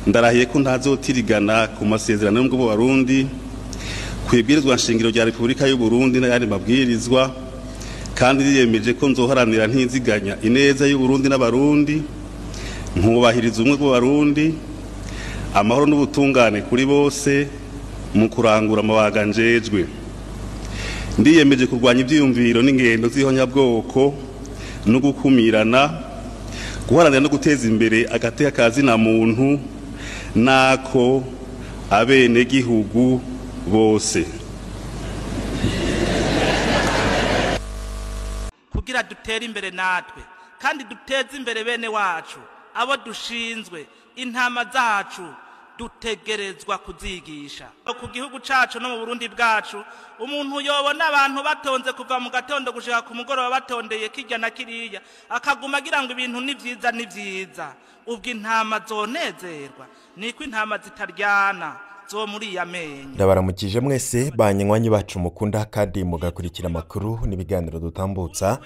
Ndarahiye ko ntazotirigana ku masezerano y'ubumwe bw'Abarundi, kwibwirizwa nshingiro rya Repubulika y'u Burundi n'ayandi mabwirizwa, kandi niyemeje ko nzoharanira ntiziganya ineza y'u Burundi n'Abarundi, nkubahiriza ubumwe bw'Abarundi, amahoro n'ubutungane kuri bose mu kurangura amabanga njejwe. Ndiyemeje kurwanya ivyiyumviro n'ingendo z'ihonyabwoko no gukumirana, guharanira no guteza imbere agateka ka zina muntu nako abenegihugu bose. Kugira dutere imbere natwe kandi duteze imbere bene wacu abo dushinzwe, intama zacu dutegerezwa kuzigisha. Ku gihugu cacu no mu Burundi bwacu, umuntu yobona abantu batonze kuva mu gatondo gushika ku mugoroba batondeye kirya na kiriya, akaguma agira ngo ibintu ni vyiza ni vyiza, ubwo intama zonezerwa niko intama zitaryana zo muri ya menyo. Ndabaramukije mwese banywanyi bacu mukunda kandi mugakurikira amakuru n'ibiganiro dutambutsa.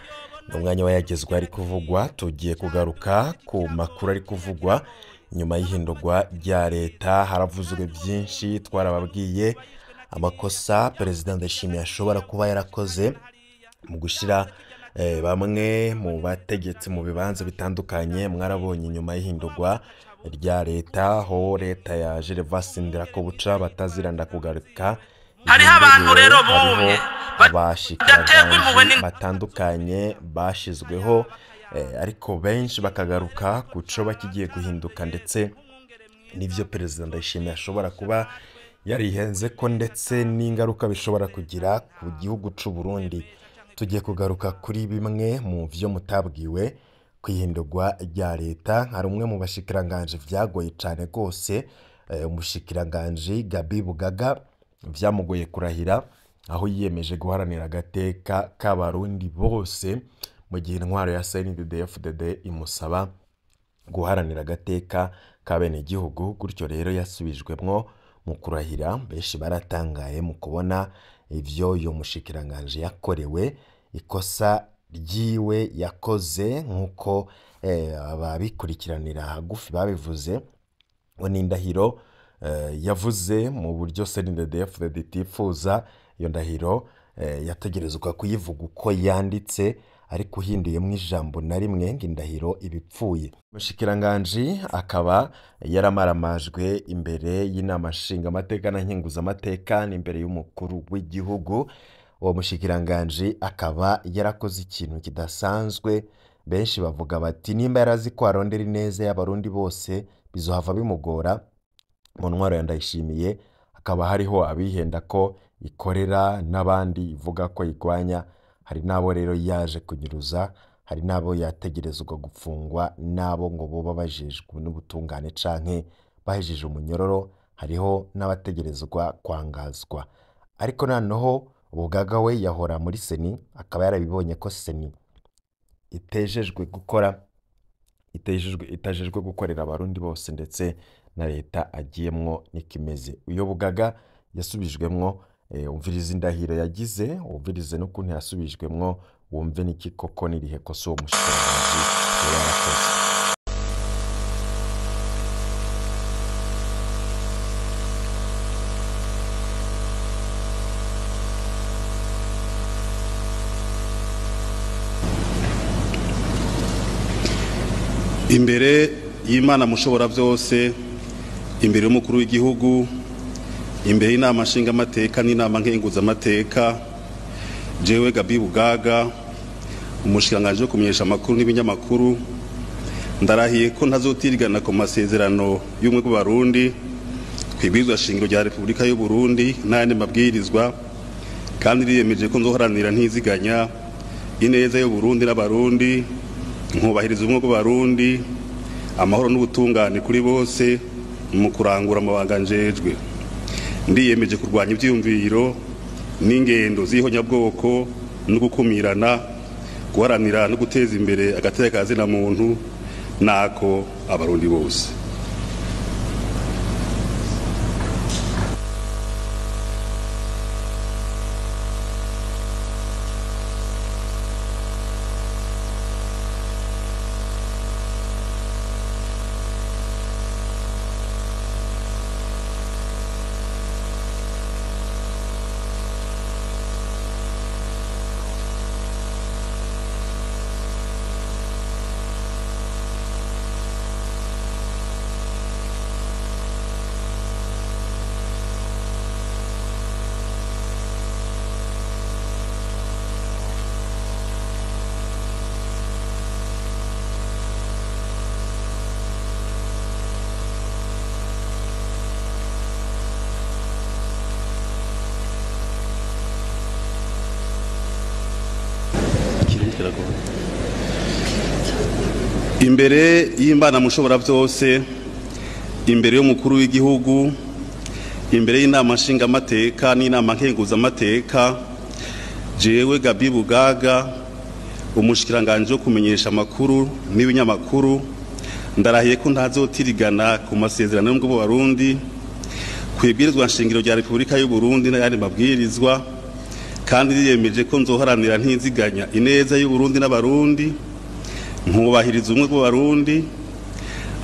Umwanya wayagezwa ari kuvugwa, tugiye kugaruka ku makuru ari kuvugwa nyuma y'ihindurwa rya leta. Haravuzwe byinshi, twarababwiye amakosa Perezida Ndayishimiye ashobora kuba yarakoze mu gushira bamwe mu bategetsi mu bibanza bitandukanye. Mwarabonye nyuma y'ihindurwa rya leta ho leta ya Gervais Ndirakobuca bataziranda kugaruka. Hariho abantu rero bumye abashikiranganji batandukanye bashizweho, ariko benshi bakagaruka kuco bakigiye guhinduka, ndetse n'ivyo Perezida Ndayishimiye ashobora kuba yarihenze ko, ndetse n'ingaruka bishobora kugira ku gihugu c'u Burundi. Tugiye kugaruka kuri bimwe mu vyo mutabwiwe kwihindurwa rya leta. Hari umwe mu bashikiranganje vyagoye cane gose, umushikiranganje Gabi Bugaga vyamugoye kurahira, aho yiyemeje guharanira agateka k'Abarundi bose mu gihe intwaro ya CNDD-FDD imusaba guharanira agateka k'abenegihugu. Gutyo rero yasubijwemwo mu kurahira. Benshi baratangaye mu kubona ivyo uyo mushikiranganje yakorewe, ikosa ryiwe yakoze nk'uko ababikurikiranira hagufi babivuze. Ngo ni indahiro yavuze mu buryo CNDD-FDD itifuza. Iyo ndahiro yategerezwa kuyivuga uko yanditse, ariko uhinduyemo ijambo na rimwe ngo indahiro ibipfuye. Umushikiranganji akaba yaramaramajwe imbere y'inama nshingamateka na nkenguzamateka n'imbere y'umukuru w'igihugu. Uwo mushikiranganji akaba yarakoze ikintu kidasanzwe. Benshi bavuga bati nimba yarazi ko arondera ineza y'Abarundi bose bizohava bimugora mu ntwaro ya Ndayishimiye. Hakaba hariho abihenda ko ikorera n'abandi ivuga ko igwanya. Hari n'abo rero yaje kunyuruza, hari n'abo yategerezwa gupfungwa, n'abo ngo boba bajejwe n'ubutungane canke bahejeje umunyororo, hariho n'abategerezwa kwangazwa. Ariko noneho Bugaga we yahora muri Seni, akaba yarabibonye ko Seni itejejwe gukora, itajejwe gukorera Abarundi bose, ndetse na leta agiyemwo nikimeze. Uyo Bugaga yasubijwemwo, umvirize indahiro yagize, umvirize n'ukuntu yasubijwemwo, wumve n'iki koko n'irihe kosa uwo mushikiranganji yarakoze. Imbere y'Imana mushobora byose, imbere y'umukuru w'igihugu, imbere y'inama nshingamateka n'inama nkenguzamateka, jewe Gabi Bugaga, umushikiranganji wo kumenyesha amakuru n'ibinyamakuru, ndarahiye ko ntazotirigana ku masezerano y'ubumwe bw'Abarundi, kwibwirizwa shingiro rya Repubulika y'u Burundi n'ayandi mabwirizwa, kandi niyemeje ko nzoharanira ntiziganya ineza y'u Burundi n'Abarundi, nkubahiriza ubumwe bw'Abarundi, amahoro n'ubutungane kuri bose mu kurangura amabanga njejwe. Ndiyemeje kurwanya ivyiyumviro n'ingendo z'ihonyabwoko no gukumirana, guharanira no guteza imbere agateka ka zina muntu nako Abarundi bose. Imbere y'Imana mushobora byose, imbere y'umukuru w'igihugu, imbere y'inama nshingamateka n'inama nkenguzamateka, jewe Gabi Bugaga, umushikiranganje wo kumenyesha amakuru n'ibinyamakuru, ndarahiye ko ntazotirigana ku masezerano y'ubwo Barundi, ku ibwirizwa nshingiro rya Repubulika y'u Burundi n'ayandi mabwirizwa, kandi niyemeje ko nzoharanira ntiziganya ineza y'u Burundi n'abarundi, nkubahiriza ubumwe bw'abarundi,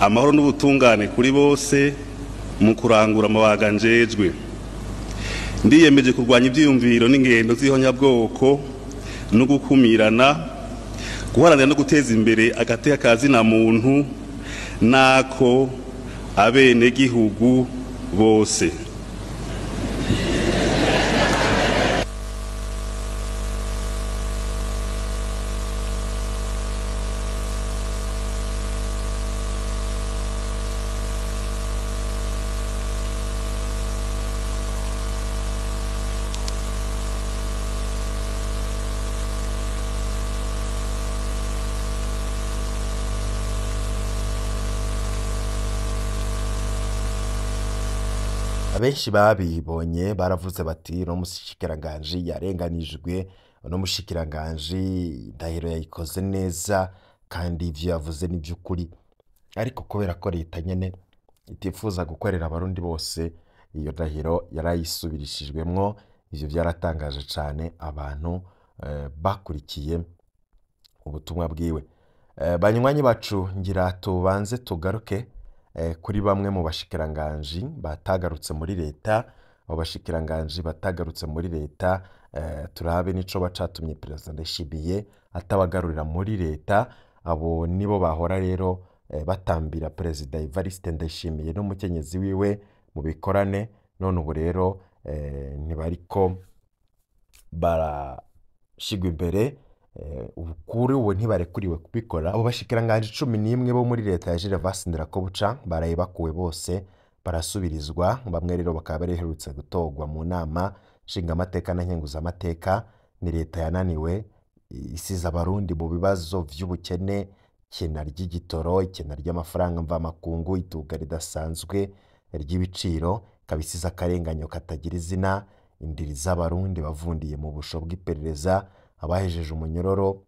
amahoro n'ubutungane kuri bose mu kurangura amabanga njejwe. Ndiyemeje kurwanya ivyiyumviro n'ingendo z'ihonyabwoko no gukumirana, guharanira no guteza imbere agateka ka zina muntu nako abenegihugu bose. Abenshi babibonye baravuze bati uno mushikiranganji yarenganijwe, uno mushikiranganji indahiro yayikoze neza kandi ivyo yavuze ni vy'ukuri. Ariko kubera ko leta nyene itifuza gukorera abarundi bose, iyo ndahiro yarayisubirishijwemwo. Ivyo byaratangaje cane abantu bakurikiye ubutumwa bwiwe. Banywanyi bacu, ngira tubanze tugaruke kuri bamwe mu bashikiranganji batagarutse muri leta. Abo bashikiranganji batagarutse muri leta, turabe nico bacatumye Perezida Ndayishimiye atabagarurira muri leta. Abo nibo bahora rero batambira Perezida Evariste Ndayishimiye n'umukenyezi wiwe mu bikorane, none ubu rero ntibariko barashigwa imbere. Kuri ubu ntibarekuriwe kubikora. Abo bashikiranganji 11 bo muri leta ya Gervais Ndirakobuca baraye bakuwe bose barasubirizwa. Bamwe rero bakaba bariherutse gutorwa mu nama nshingamateka na nkenguzamateka. Ni leta yananiwe, isize abarundi mu bibazo vy'ubukene, ikena ry'igitoro, ikena ry'amafaranga mvamakungu, iduga ridasanzwe ry'ibiciro, ikaba isize akarenganyo katagira izina, indiri z'abarundi bavundiye mu busho bw'iperereza, abahejeje umunyororo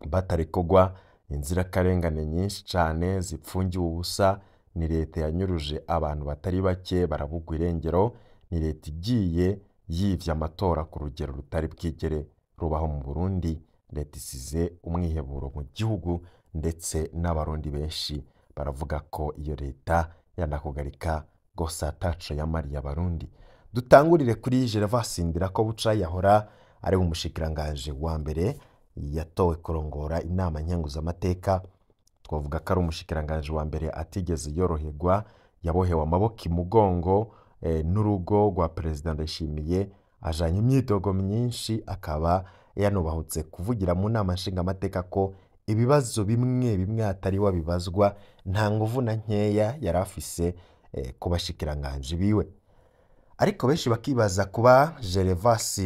batarekogwa, inzirakarengane nyinshi cane zipfungiwe ubusa. Ni leta yanyuruje abantu batari bake barabugwa irengero. Ni leta igiye yivye amatora ku rugero rutari bwigere rubaho mu Burundi. Leta isize umwiheburo mu gihugu, ndetse n'abarundi benshi baravuga ko iyo leta yanakugarika gose ataco yamariye abarundi. Dutangurire kuri Gervais Ndirakobuca, yahora ari umushikiranganje wa mbere yatowe kurongora inama nkenguzamateka. Twavuga ko ari umushikiranganje wa mbere atigeze yoroherwa, yabohewe amaboko imugongo n'urugo rwa Perezida Ndayishimiye, ajanye imyidogo myinshi, akaba yanubahutse kuvugira mu nama nshingamateka ko ibibazo bimwe bimwe atari wabibazwa, nta nguvu na nkeya yari afise ku bashikiranganje biwe. Ariko benshi bakibaza kuba Gervais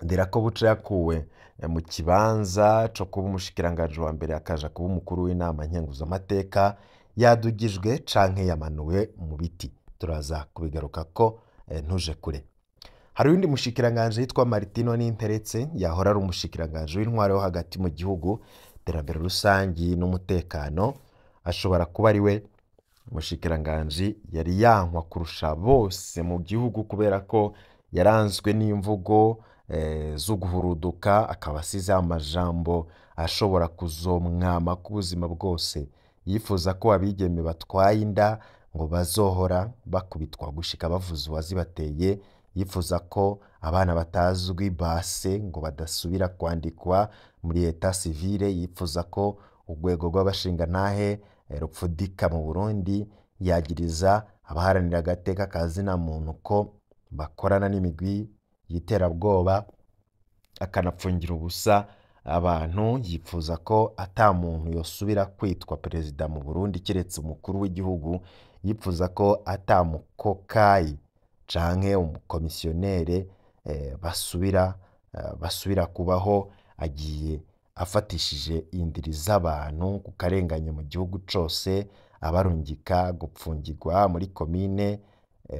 Ndirakobuca yakuwe mu kibanza co kuba umushikiranganje wa mbere akaja kuba umukuru w'inama nkenguzamateka, yadugijwe canke yamanuwe mu biti. Turaza kubigaruka ko ntuje kure. Hari undi mushikiranganje yitwa Martino Ninteretse, yahora ari umushikiranganje w'intwaro yo hagati mu gihugu, iterambere rusangi n'umutekano. Ashobora kuba ari we mushikiranganje yari yankwa kurusha bose mu gihugu, kubera ko yaranzwe n'imvugo zo guhuruduka, akaba asize amajambo ashobora kuzomwama ku buzima bwose. Yifuza ko abigeme batwaye inda ngo bazohora bakubitwa gushika bavuze uwazibateye. Yifuza ko abana batazwi base ngo badasubira kwandikwa muri eta civile. Yifuza ko urwego rw'abashingantahe rupfudika mu Burundi. Yagiriza abaharanira agateka ka zina muntu ko bakorana n'imigwi y'iterabwoba, akanapfungira ubusa abantu. Yifuza ko ata muntu yosubira kwitwa perezida mu Burundi keretse umukuru w'igihugu. Yifuza ko ata mukokayi canke umukomisiyonere basubira kubaho. Agiye afatishije indiri z'abantu ku karengane mu gihugu cose, abarungika gupfungirwa muri komine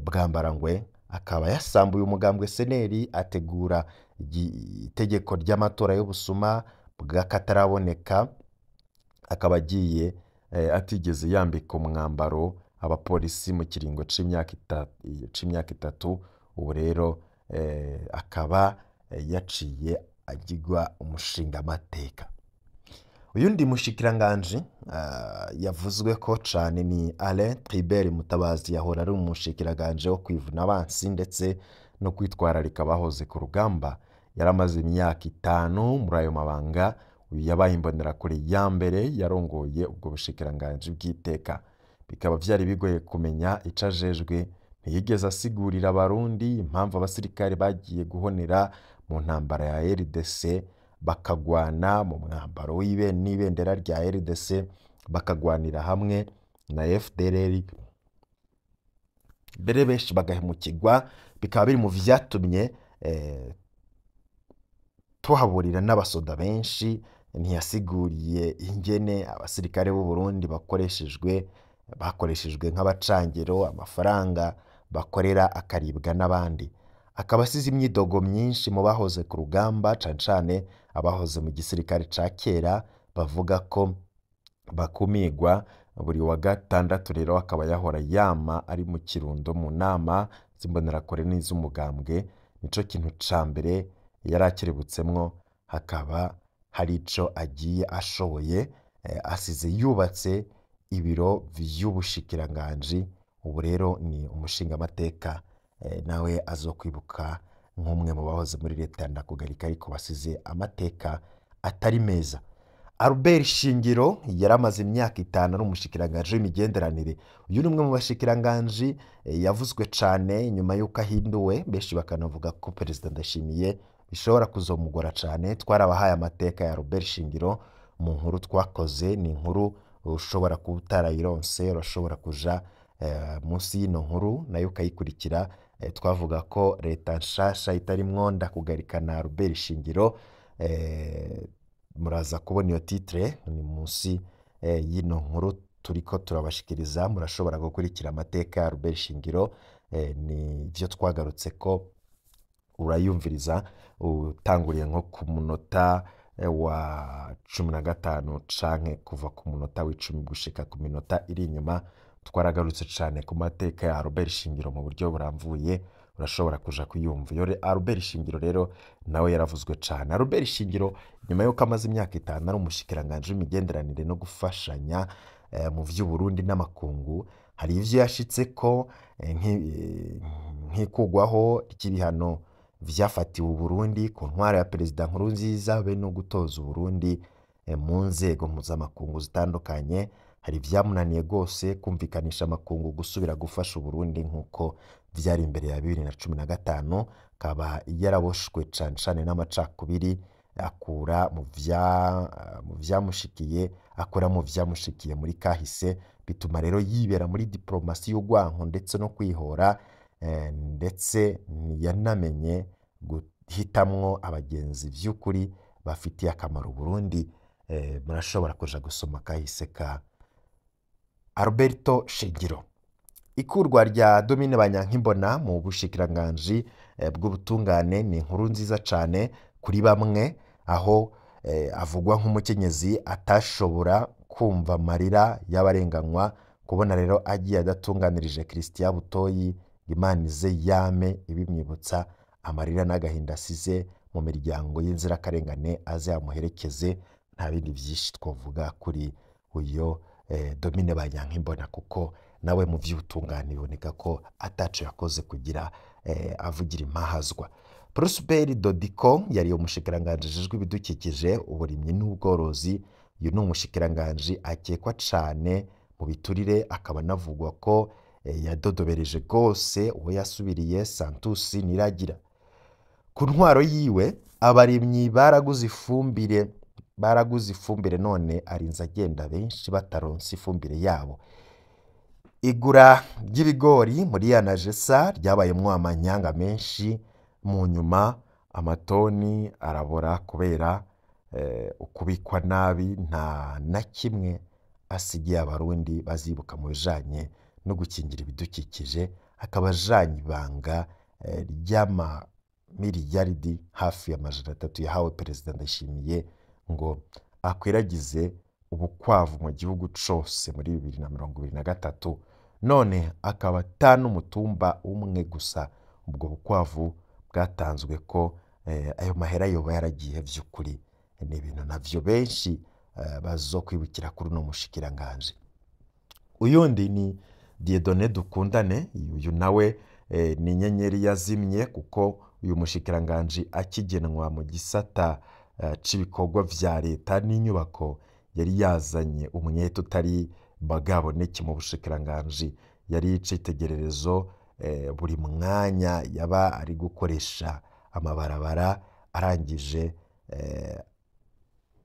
Bwambarangwe, akaba yasambuye umugambwe seneri, ategura itegeko ry'amatora y'ubusuma bw'akataraboneka, akaba agiye atigeze yambika umwambaro abapolisi mu kiringo c'imyaka 3. Ubu rero akaba yaciye agirwa umushingamateka. Uyundi mushikiranganji yavuzwe ko cane ni Alain Tribert Mutabazi, yahora ari umushikiranganji wo kwivuna abansi ndetse no kwitwararika abahoze ku rugamba. Yaramaze imyaka 5 muri ayo mabanga. Uyu yabaye imbonerakure ya mbere yarongoye ubwo bushikiranganji bw'iteka. Bikaba vyari bigoye kumenya ico ajejwe. Ntiyigeze asigurira abarundi impamvu abasirikare bagiye guhonera mu ntambara ya RDC, bakagwana mu mwambaro n'ibendera rya RDC, bakagwanira hamwe na FDLR, mbere benshi bagahemukirwa. Bikaba biri mu vyatumye tuhaburira n'abasoda benshi. Ntiyasiguriye ingene abasirikare b'u Burundi bakoreshejwe nk'abacangero, amafaranga bakorera akaribwa n'abandi. Akaba asize imyidogo myinshi mu bahoze ku rugamba, cane cane abahoze mu gisirikare ca kera, bavuga ko bakumigwa. Buri wa gatandatu rero akaba yahora yama ari mu Kirundo mu nama z'imbonerakure n'iz'umugambwe. Nico kintu ca mbere yari akerebutsemwo, hakaba hari ico agiye ashoboye. Asize yubatse ibiro vy'ubushikiranganji. Ubu rero ni umushingamateka, nawe azokwibuka nk'umwe mu bahoze muri leta ya Ndakugarika, ariko basize amateka atari meza. Albert Shingiro yaramaze imyaka 5 ari umushikiranganji w'imigenderanire. Uyu ni umwe mu bashikiranganji yavuzwe cane nyuma y'uko ahinduwe, benshi bakanavuga ko Perezida Ndashimiye bishobora kuzomugora cane. Twarabahaye amateka ya Albert Shingiro mu nkuru twakoze, ni inkuru ushobora kuba utarayironse, urashobora kuja munsi y'ino nkuru nayo ukayikurikira. Twavuga ko leta nshasha itarimwo Ndakugarika na Albert Shingiro. Muraza kubona iyo titre ni munsi y'ino nkuru turiko turabashikiriza. Murashobora gukurikira amateka ya Albert Shingiro, ni ivyo twagarutse ko urayumviriza utanguriye nko ku munota wa 15 canke kuva ku munota w'icumi gushika ku minota iri inyuma. Twaragarutse cane ku mateka ya Albert Shingiro mu buryo buramvuye, urashobora kuja kuyumva. Iyo Albert Shingiro rero nawe yaravuzwe cane. Albert Shingiro nyuma y'uko amaze imyaka 5 ari umushikiranganji w'imigenderanire no gufashanya mu vy'Uburundi n'amakungu, hari ivyo yashitse ko nk'ikugwaho ry'ibihano vyafatiwe Uburundi ku ntwara ya Perezida Nkurunziza, be no gutoza Uburundi mu nzego mpuzamakungu zitandukanye. Hari vyamunaniye gose kumvikanisha amakungu gusubira gufasha Uburundi nk'uko vyari imbere ya 2015. Akaba yaraboshwe cane cane n'amacakubiri, akura mu vyamushikiye, akora mu vyamushikiye muri kahise, bituma rero yibera muri diplomasi y'urwanko ndetse no kwihora, ndetse ntiyanamenye guhitamwo abagenzi vy'ukuri bafitiye akamaro Burundi. Murashobora kuja gusoma kahise ka Alberto Shingiro. Ikurwa rya Domine Banyankimbona mu bushikiranganji bw'ubutungane ni inkuru nziza cane kuri bamwe, aho avugwa nk'umukenyezi atashobora kumva amarira y'abarenganywa. Kubona rero agiye adatunganirije Christian Butoyi, Imana ize yame ibimwibutsa amarira n'agahinda asize mu miryango y'inzirakarengane, aze amuherekeze. Nta bindi vyinshi twovuga kuri uyo Domine Banyankimbona, kuko nawe mu vy'ubutungane biboneka ko ataco yakoze kugira avugira impahazwa. Prosper Dodiko yari umushikiranganji ajejwe ibidukikije, uburimyi n'ubworozi. Uyu ni umushikiranganji akekwa cane mu biturire, akaba anavugwa ko yadodobereje gose uwo yasubiriye Santos Niragira. Ku ntwaro yiwe abarimyi baraguze ifumbire, none arinze agenda benshi bataronse ifumbire yabo. Igura ry'ibigori muri Yanajesa ryabayemwo amanyanga menshi, mu nyuma amatoni arabora kubera ukubikwa nabi, nta na kimwe asigiye abarundi bazibuka mu bijanye no gukingira ibidukikije, akaba ajanye ibanga ry'amamiliyaridi hafi ya 300 yahawe Perezida Ndayishimiye ngo akwiragize ubukwavu mu gihugu cose muri 2023, none akaba ata n'umutumba umwe gusa ubwo bukwavu bwatanzwe ko ayo mahera yoba yaragiye. Vy'ukuri ni ibintu navyo benshi bazokwibukira kuri uno mushikiranganje. Uyundi ni Dieudonné Dukundane, uyu nawe ni inyenyeri yazimye, kuko uyu mushikiranganje akigenwa mu gisata c'ibikorwa vya leta n'inyubako yari yazanye umwete utari bwaboneke mu bushikiranganji, yari icitegererezo buri mwanya yaba ari gukoresha amabarabara, arangije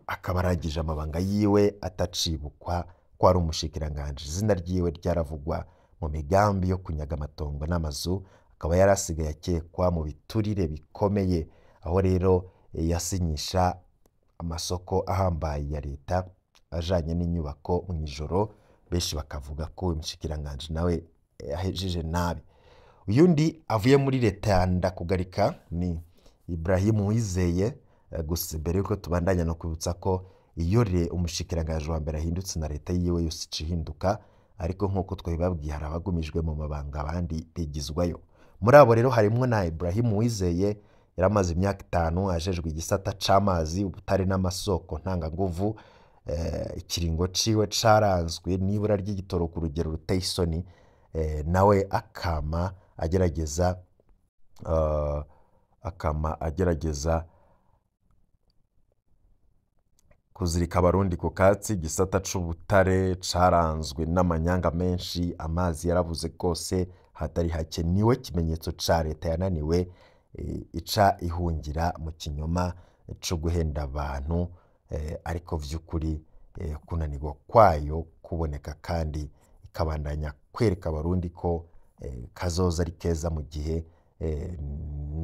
akaba arangije amabanga yiwe atacibukwa ko ari umushikiranganje. Izina ryiwe ryaravugwa mu migambi yo kunyaga amatongo n'amazu, akaba yarasigaye akekwa mu biturire bikomeye, aho rero yasinyisha amasoko ahambaye ya leta ajanye n'inyubako mw'ijoro, benshi bakavuga ko uyu mushikiranganje nawe ahejeje nabi. Uyundi avuye muri leta ya Ndakugarika ni Ibrahim Uwizeye. Gusa mbere yuko tubandanya no kwibutsa ko iyo umushikiranganje wa mbere ahindutse na leta yiwe yose ica ihinduka, ariko nk'uko twabibabwiye hari abagumijwe mu mabanga abandi bigizwayo. Muri abo rero harimwo na Ibrahim Uwizeye, yaramaze imyaka 5 ajejwe igisata c'amazi, ubutare n'amasoko ntanganguvu. Ikiringo ciwe caranzwe n'ibura ry'igitoro ku rugero ruteye isoni, nawe akama agerageza kuzirika abarundi ku katsi. Igisata c'ubutare caranzwe n'amanyanga menshi, amazi yarabuze rwose hatari hake, niwe kimenyetso ca leta yananiwe, ica ihungira mu kinyoma co guhenda abantu, ariko vy'ukuri kunanirwa kwayo kuboneka kandi ikabandanya kwereka abarundi ko kazoza ari keza mu gihe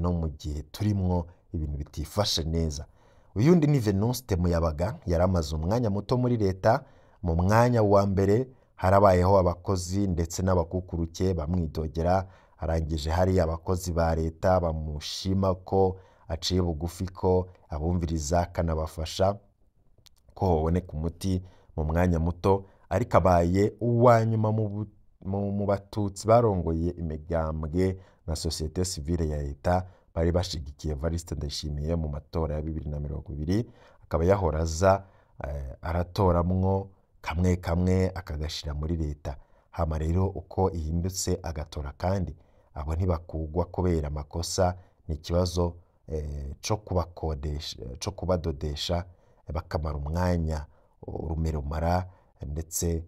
no mu gihe turimwo ibintu bitifashe neza. Uyundi ni Venuste Muyabaga, yaramaze umwanya muto muri leta. Mu mwanya wa mbere harabayeho abakozi ndetse n'abakukuruke bamwidogera, arangije hari abakozi ba leta bamushima ko aciye bugufi, ko abumviriza akanabafasha ko hoboneka umuti mu mwanya muto, ariko abaye uwa nyuma mu batutsi barongoye imigambwe na societe civile ya leta bari bashigikiye Evariste Ndayishimiye mu matora ya 2020, akaba yahora aza aratoramwo kamwe kamwe akagashira muri leta. Hama rero uko ihindutse agatora kandi abo ntibakugwa kubera amakosa, ni ikibazo co kubakodesha, co kubadodesha bakamara umwanya urumerumara ndetse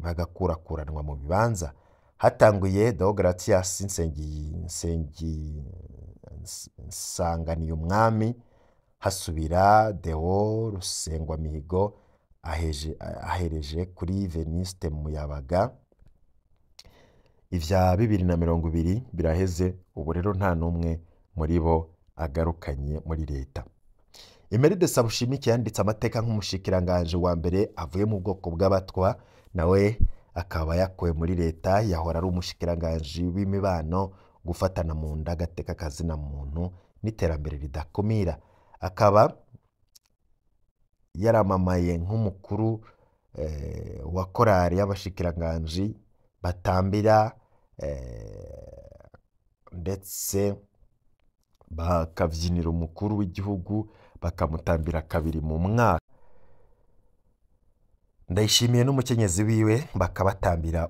bagakurakuranwa mu bibanza. Hatanguye Deogratias Nsanganiye umwami, hasubira Deo Rusengwamihigo ahereje kuri Venuste Muyabaga. Ivya 2020 biraheze, ubu rero nta n'umwe muri bo agarukanye muri leta. Emeride Sabushimike yanditse amateka nk'umushikiranganje wa mbere avuye mu bwoko bw'abatwa, nawe akaba yakuwe muri leta. Yahora ari umushikiranganje w'imibano, gufatana mu nda, agateka kazina muntu n'iterambere ridakumira. Akaba yaramamaye nk'umukuru wa korali y'abashikiranganji batambira ndetse bakabyinira umukuru w'igihugu, bakamutambira kabiri mu mwaka. Ndayishimiye n'umukenyezi wiwe bakabatambira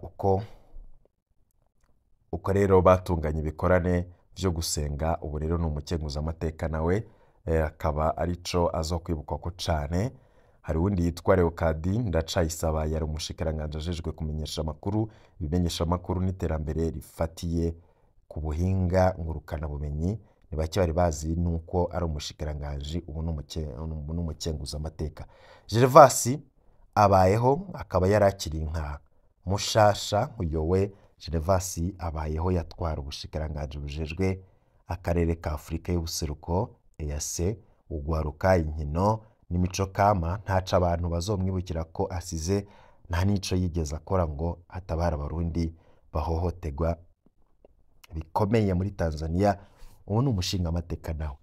uko rero batunganya ibikorane vyo gusenga. Ubu rero ni umukenguzamateka nawe akaba arico azokwibukwa ko cane. Hari uwundi yitwa Leokadi Ndacayisaba, yari umushikiranganje ajejwe kumenyesha amakuru, ibimenyesha amakuru n'iterambere rifatiye ku buhinga ngurukana bumenyi. Ni bake bari bazi nuko ari umushikiranganje, ubu n'umukenguzamateka. Gervasi abayeho akaba yarakiri nka mushasha uyowe. Gervasi abayeho yatwara ubushikiranganje bujejwe akarere ka Afurika y'ubuseruko EAC, ugwaruka, inkino n'imico kama. Ntaco abantu bazomwibukira ko asize, nta n'ico yigeze akora ngo atabara Abarundi bahohoterwa bikomeye muri Tanzania. Ubu ni umushingamateka nawe.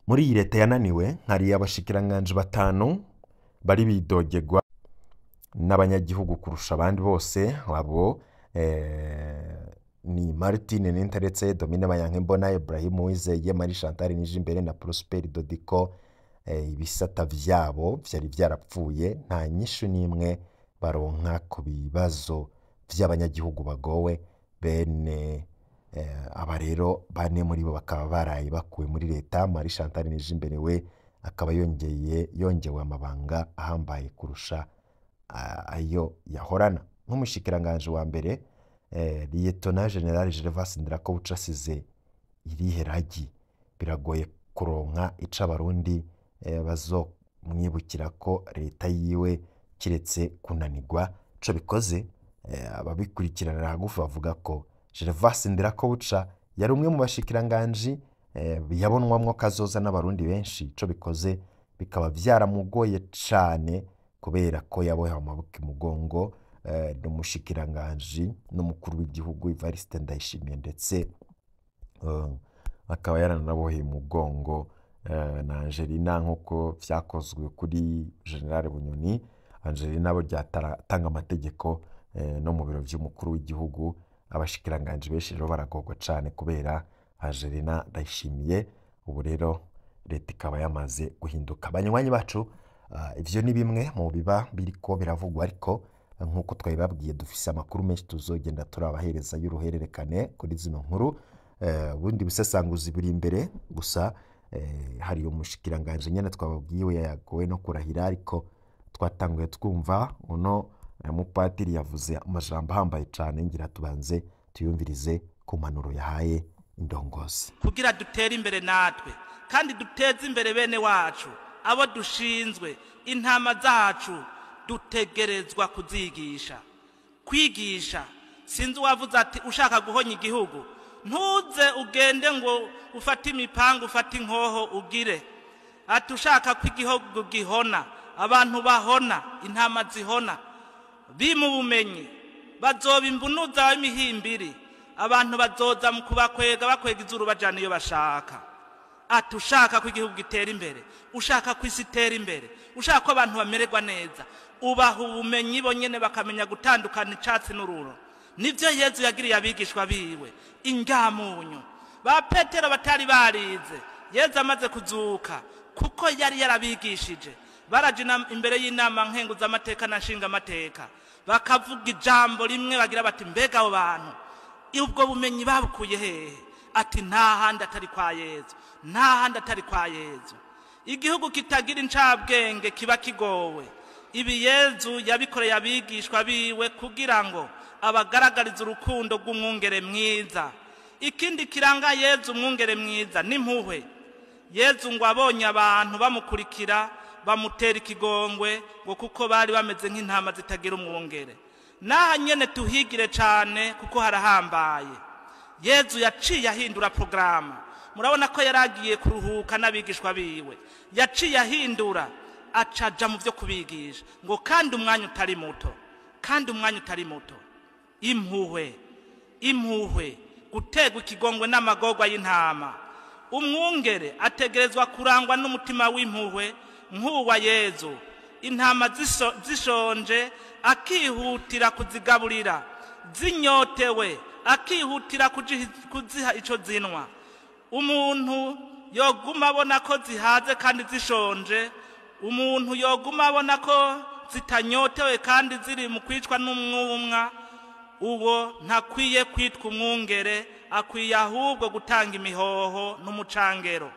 Muri iyi leta yananiwe hari abashikiranganji 5 bari bidogerwa n'abanyagihugu kurusha abandi bose. Abo ni Martin Ninteretse, Domine Banyankimbona, Ibrahim Uwizeye, Marie Chantal Nijimbere na Prosper Dodiko. Ibisata vyabo vyari vyarapfuye, nta nyishu n'imwe baronka ku bibazo vy'abanyagihugu bagowe. Bene aba rero 4 muri bo bakaba baraye bakuwe muri leta. Marie Chantal Nijimbere we akaba yongewe amabanga ahambaye kurusha ayo yahorana nk'umushikiranganje wa mbere. Lieutenant General Gervais Ndirakobuca asize irihe ragi? Biragoye kuronka ico Abarundi bazomwibukira ko leta yiwe kiretse kunanirwa. Ico bikoze, ababikurikiranira hagufi bavuga ko Gervais Ndirakobuca yari umwe mu bashikiranganji yabonwamwo kazoza n'Abarundi benshi. Ico bikoze bikaba vyaramugoye cane kubera ko yabohewe amaboko imugongo n'umushikiranganji n'umukuru w'igihugu Evariste Ndayishimiye, ndetse akaba yaranaboheye umugongo na Angelina nk'uko vyakozwe kuri General Bunyoni. Angelina burya atanga amategeko no mu biro vy'umukuru w'igihugu. Abashikiranganji benshi rero baragorwa cane kubera Angelina Ndayishimiye. Ubu rero leta ikaba yamaze guhinduka. Banywanyi bacu, ivyo ni bimwe mu biba biriko biravugwa, ariko nk'uko twabibabwiye dufise amakuru menshi tuzogenda turabahereza y'uruhererekane kuri zino nkuru. Ubundi busesanguzi buri imbere gusa. Hari umushikiranganje nyene twababwiye yagowe no kurahira, ariko twatanguye twumva uno mupatiri yavuze amajambo ahambaye cane, ngira tubanze tuyumvirize ku mpanuro yahaye indongozi. Kugira dutere imbere natwe kandi duteze imbere bene wacu abo dushinzwe, intama zacu dutegerezwa kuzigisha. Kwigisha, sinzi uwavuze ati ushaka guhonya igihugu ntuze ugende ngo ufate imipanga ufate inkoho ugire. Ati ushaka ko igihugu gihona, abantu bahona, intama zihona, bimu bumenyi bazoba imbunuza w'imihimbiri, abantu bazoza mu kubakwega bakwega izuru bajana iyo bashaka. Ati ushaka ko igihugu gitera imbere, ushaka ko isi itera imbere, ushaka ko abantu bamererwa neza, ubaha ubumenyi bonyene bakamenya gutandukana icatsi n'ururo. Nivyo Yezu yagiriye abigishwa biwe ingamunyu. Ba Petero batari barize, Yezu amaze kuzuka kuko yari yarabigishije, baraje imbere y'inama nkenguzamateka na nshingamateka bakavuga ijambo rimwe bagira bati mbega abo bantu ubwo bumenyi babukuye hehe? Ati nta handi atari kwa Yezu, nta handi atari kwa Yezu. Igihugu kitagira incabwenge kiba kigowe. Ibi Yezu yabikoreye abigishwa biwe kugira ngo abagaragarize urukundo rw'umwungere mwiza. Ikindi kiranga Yezu umwungere mwiza n'impuhwe. Yezu ngo abonye abantu bamukurikira bamutera ikigongwe ngo kuko bari bameze nk'intama zitagira umwungere. Naha nyene tuhigire cane kuko harahambaye. Yezu yaciye ahindura programu. Murabona ko yaragiye kuruhuka n'abigishwa biwe. Yaciye ahindura acaja mu vyo kubigisha ngo kandi umwanya utari muto, kandi umwanya utari muto. Impuhwe, impuhwe, gutegwa ikigongwe n'amagorwa y'intama. Umwungere ategerezwa kurangwa n'umutima w'impuhwe nk'uwa Yezu. Intama zishonje akihutira kuzigaburira, zinyotewe akihutira kuziha ico zinwa. Umuntu yoguma abona ko zihaze kandi zishonje, umuntu yoguma abona ko zitanyotewe kandi ziri mu kwicwa n'umwumwa, uwo ntakwiye kwitwa umwungere, akwiye ahubwo gutanga imihoho n'umucangero.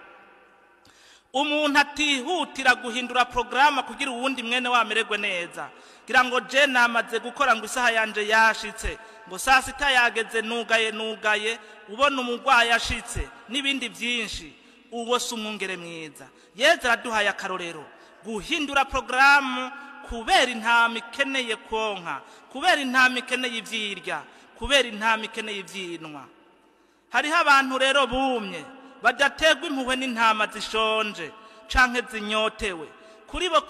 Umuntu atihutira guhindura programa kugira uwundi mwene wamererwe neza, kugira ngo je namaze gukora ngo isaha yanje yashitse, ngo saa sita yageze nugaye nugaye, ubona umurwayi ashitse n'ibindi byinshi, uwo si umwungere mwiza. Yezu araduhaye akarorero guhindura programu kubera intama ikeneye konka, kubera intama ikeneye ivyirya, kubera intama ikeneye ivyinwa. Hariho abantu rero bumye badaterwa impuhwe n'intama zishonje canke zinyotewe. Kuri bo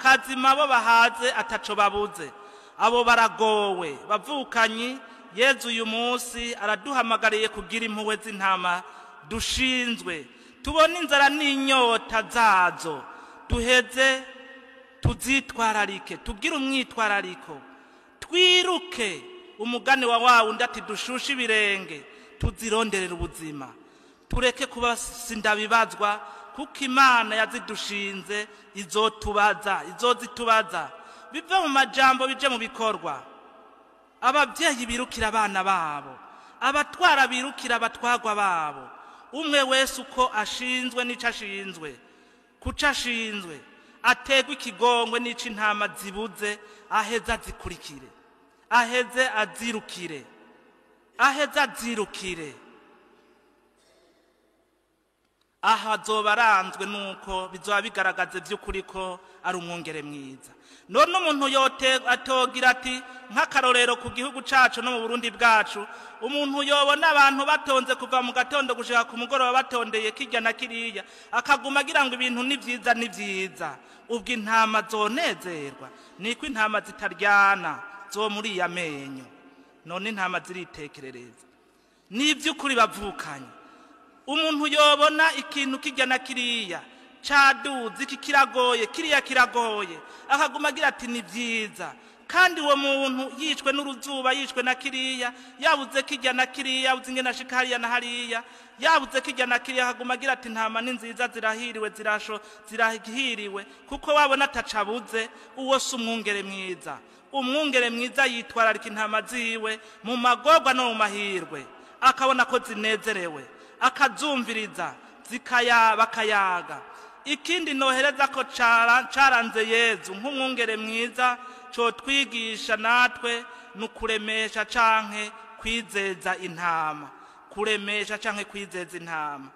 kazima bo bahaze ataco babuze, abo baragowe. Bavukanyi, Yezu uyu munsi araduhamagariye kugira impuhwe z'intama dushinzwe, tubone inzara n'inyota zazo, duheze tuzitwararike, tugire umwitwarariko, twiruke umugani wa wa wundi ati dushushe ibirenge tuzironderera ubuzima, tureke kuba sindabibazwa, kuko Imana yazidushinze izotubaza, izozitubaza. Bive mu majambo bije mu bikorwa. Ababyeyi birukira abana babo, abatwara birukira abatwagwa babo, umwe wese uko ashinzwe n'ico ashinzwe, kuco ashinzwe ategwe ikigongwe n'ico intama zibuze, aheze azikurikire, aheze azirukire, aheze azirukire. Aha azoba aranzwe nuko bizoba bigaragaza by'ukuri ko ari umwungere mwiza. None umuntu atogira ati nk'akarorero ku gihugu cacu no mu Burundi bwacu, umuntu yobona abantu batonze kuva mu gatondo gushika ku mugoroba batondeye kirya na kiriya, akaguma agira ngo ibintu ni vyiza ni vyiza, ubwo intama zonezerwa? Niko intama zitaryana zo muri iya menyo. None intama ziritekerereza. Ni ivy'ukuri bavukanye. Umuntu yobona ikintu kijya na kiriya caduze, iki kiragoye, kiriya kiragoye, akaguma agira ati ni vyiza, kandi uwo muntu yishwe n'uruzuba, yishwe na kiriya, yabuze kijya na kiriya, yabuze ingene ashika hariya na hariya, yabuze kijya na kiriya, akaguma agira ati intama ni nziza, zirahiriwe, zirahiriwe, kuko wabona atacabuze. Uwo si umwungere mwiza. Umwungere mwiza yitwararika intama ziwe mu magorwa no mu mahirwe, akabona ko zinezerewe, akazumviriza, bakayaga. Ikindi nohereza ko caranze Yezu nk'umwungere mwiza, cotwigisha natwe nukuremesha canke kwizeza intama, kuremesha canke kwizeza intama.